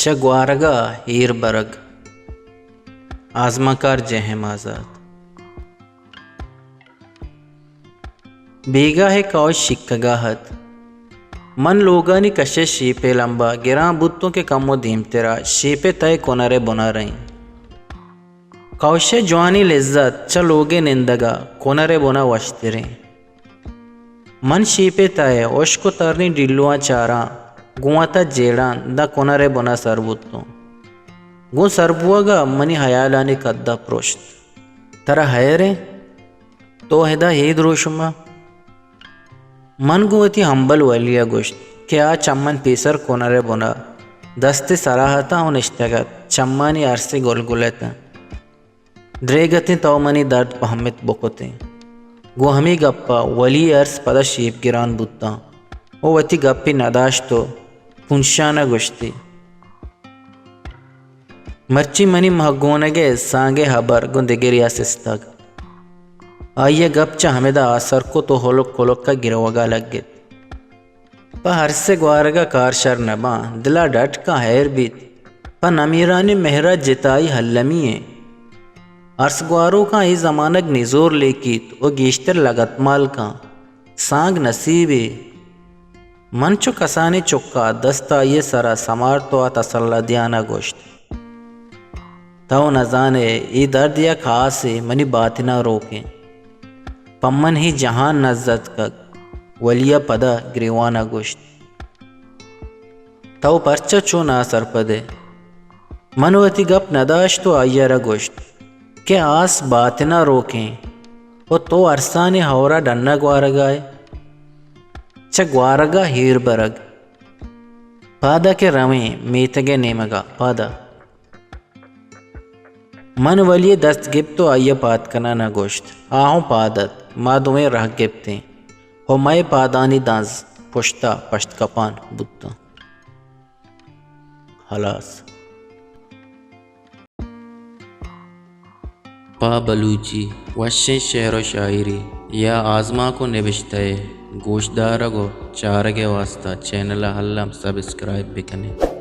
چہ گوارگ ءَ ایر برگ۔ آزمانکار جے ایم آزات۔ بیگاہ ءِ کاوش شیکگ ءَ اَت۔ من لوگانی کش ءَ شیپ ءِ لمب ءَ گراں بوتوں کہ کمو دیمتر ءَ شیپ ءِ تہ ءَ کنر ءِ بن ءَ رئیں۔ کاوش ءِ جوانیں لذت چہ لوگ ءِ نندگ ءَ کنر ءِ بن ءَ وشتریں۔ من شیپ ءِ تہ ءَ ہشک ءُ تریں ڈیلواں چاراں، گوں وت ءَ جیڑاں داں کنر ءِ بن ءَ سر بوتوں۔ گوں سر بوگ ءَ منی ہیالانی کد ءَ پرشت، ترا ہیر ایں؟ تو ادا اے دروشم ءَ؟ من گوں وتی ہمبل ولی ءَ گوشت کہ آ چہ من پیسر کنر ءِ بن ءَ دست ءِ سرا اتاں ءُ نشتگ اَت، چمانی ارس ءَ گلگل اتاں۔ دریگ اتیں تو منی درد پہمت بکتیں۔ گوں ہمے گپ ءَ ولی ءِ ارس پدا شیپ گران بوتاں ءُ وتی گپے نداشت ءُ پونشان ءَ گوشتی، مرچی منی مہگونگ ءِ سانگ ءِ ہبر گوں دگرے ءَ سستگ۔ آئی ءَ گپ چہ ہمدا آسر کت ءُ ہلک ہلک ءَ گرئوگ ءَ لگت۔ پہ ارس ءِ گوارگ ءَ کار شر نہ باں، دل ءَ ڈٹ کن ہیر بیت۔ پہ نمیرانیں مہر ءَ جتائی المی ایں۔ ارس گواروکاں اے زمانگ نزور لیکیت ءُ گیشتر لگتمال کن۔ سانگ نصیبے۔ من چو کسانیں چکا دست آئی ءِ سرا سمارت ءُ آ تسلا دیان ءَ گوشت، تو نزان ئے اے درد یک آسے منی باتن ءَ روکیں۔ پہ من اے جہان نزتکگ۔ ولی ءَ پدا گریوان ءَ گوشت، تو پرچا چو ناسرپد ئے؟ من وتی گپ نداشت ءُ آئی ءَ را گوشت کہ آس باتن ءَ روکیں ءُ تو ارسانی ہور ءَ ڈن ءَ گوارگ ءَ ئے۔ چہ گوارگ ءَ ایر برگ۔ پادا کہ رویں میتگ ءِ نیمگ ءَ، پادا۔ من ولی ءِ دست گپت ءُ آئی ءَ پاد کنان ءَ گوشت۔ آ ہوں پاد ات۔ ما دوئیں رہ گپتیں ءُ مئے پادانی دنز پشت ءَ پشت کپان بوتاں۔ ہلاس۔ پہ بلوچی وشیں شعر ءُ شاعری یا آزمانک ءُ نبشتہ ءِ گوشدارگ ءُ چارگ ءِ واستہ چینل ءَ الم سبسکرائب بہ کن ات۔